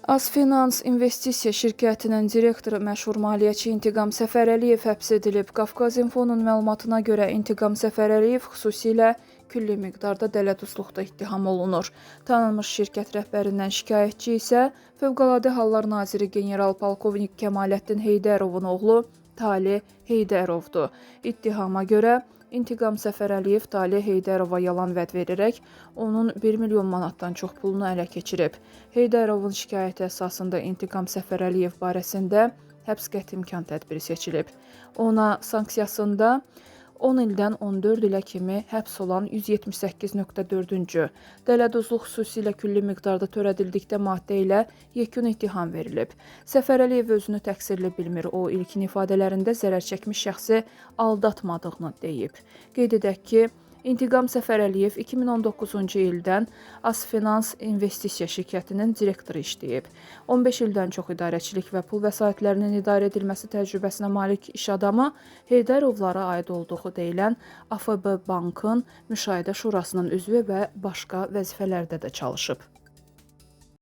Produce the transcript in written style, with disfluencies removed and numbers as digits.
Azfinans İnvestisiya şirkətinin direktoru məşhur maliyyəçi İntiqam Səfərəliyev həbs edilib. Qafqaz İnfonun məlumatına görə İntiqam Səfərəliyev xüsusilə külli miqdarda dələduzluqda ittiham olunur. Tanınmış şirkət rəhbərindən şikayətçi isə Fövqəladə Hallar Naziri general-polkovnik Kəmaləddin Heydərovun oğlu Tale Heydərovdur. İttihama görə İntiqam Səfərəliyev Tale Heydərova yalan vəd verərək onun 1 milyon manatdan çox pulunu ələ keçirib. Heydərovun şikayəti əsasında İntiqam Səfərəliyev barəsində həbs qəti imkan tədbiri seçilib. Ona sanksiyasında 10 ildən 14 ilə kimi həbs olan 178.4-cü dələduzluq xüsusilə külli miqdarda törədildikdə maddə ilə yekun ittiham verilib. Səfərəliyev özünü təqsirli bilmir. O ilkin ifadələrində zərər çəkmiş şəxsi aldatmadığını deyib. Qeyd edək ki, İntiqam Səfərəliyev 2019-cu ildən Azfinans İnvestisiya şirkətinin direktoru işləyib. 15 ildən çox idarəçilik və pul vəsaitlərinin idarə edilməsi təcrübəsinə malik iş adamı Heydərovlara aid olduğu deyilən AFB Bankın Müşahidə Şurasının üzvü və başqa vəzifələrdə də çalışıb.